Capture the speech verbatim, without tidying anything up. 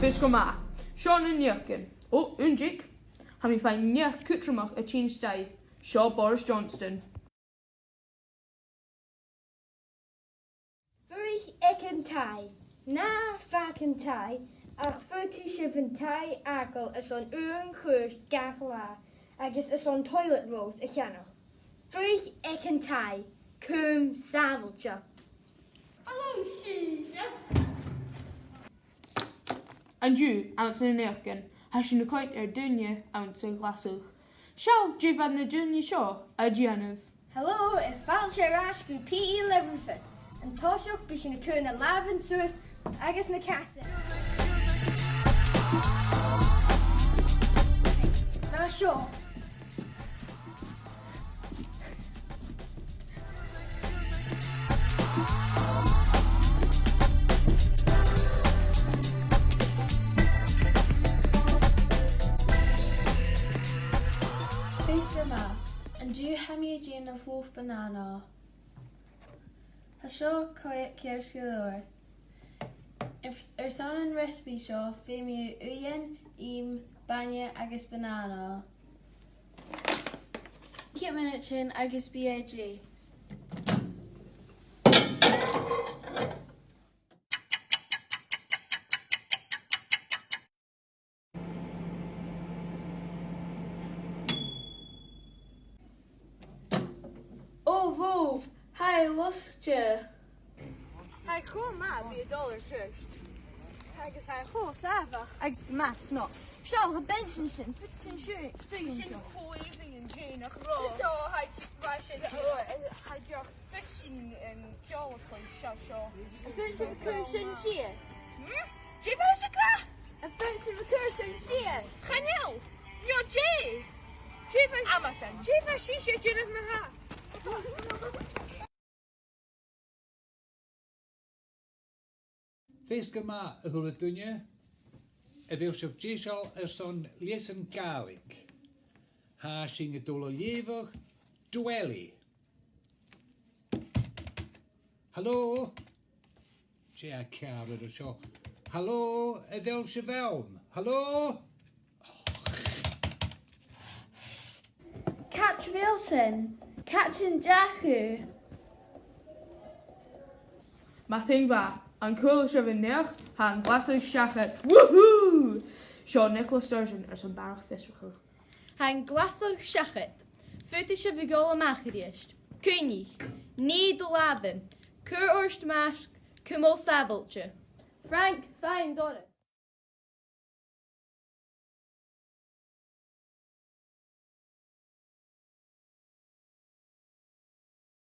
Feasgar math. Seo na naidheachdan. Ò, aon-deug. Tha mi a' faighinn naidheachd cudromach a' tighinn a-steach. Seo Boris Johnson. Fuirich aig an taigh. Na fàg an taigh, ach faodaidh sibh an taigh fhàgail airson aon chùis gach latha, agus airson toilet rolls a cheannach. Fuirich aig an taigh, cùm sàbhailte. Hello, Seumas. An-diugh, anns na naidheachdan, tha sinn a' coimhead air daoine anns a' ghlasadh. Seall dè bha na daoine seo a' dèanamh. Hello, is fàilte air ais gu P E Liverfest. An toiseach, bidh sinn a' cur na làmhan suas agus na casan. Mar seo. Feasgar math. An-diugh tha mi a' dèanamh loaf banana. Tha seo ceart gu leòr. Air, airson an recipe seo, feumaidh tu uighean, ìm, bainne agus banana. Ceithir mionaidean agus bidh e deas. Ò, bhobh, tha e losgte. Tha e cho math a bhith a' dol air cuairt. Agus tha e cho sàmhach. Agus gu math snog. Seall, tha bench an sin, faodaidh sinn suidhe, suidhe an seo. Sin cho èibhinn an-dè, nach robh? Tha, tha, tha, tha, tha, tha, tha, Faodaidh sinn, em, ceòl a chluich seo, seo. Faodaidh sinn, faodaidh sinn sìos. Hmm? Dè bha sibh ag ràdh? Faodaidh sinn, faodaidh sinn sìos. Chan eil. No dè? Dè bha... Amatan. Dè bha sibhse a' dèanamh ma-thà? Feasgar math, a h-uile duine. A bheil sibh deiseil airson leasan Gàidhlig? Tha sinn a' dol a leughadh Dwelly. Halò? Dè tha ceàrr air seo? Halò, a bheil sibh ann? Halò? Càit a bheil sinn? Càit an deach thu? Madainn mhath, an cuala sibh an naidheachd? Tha an glasadh seachad. Woohoo! Seo Nicola Sturgeon airson barrachd fiosrachaidh. Tha an glasadh seachad. Faodaidh sibh a dhol a-mach a-rithist. Cuimhnich, nì do làmhan. Cuir ort masg, cumail sàbhailte. Frank, faigh an doras.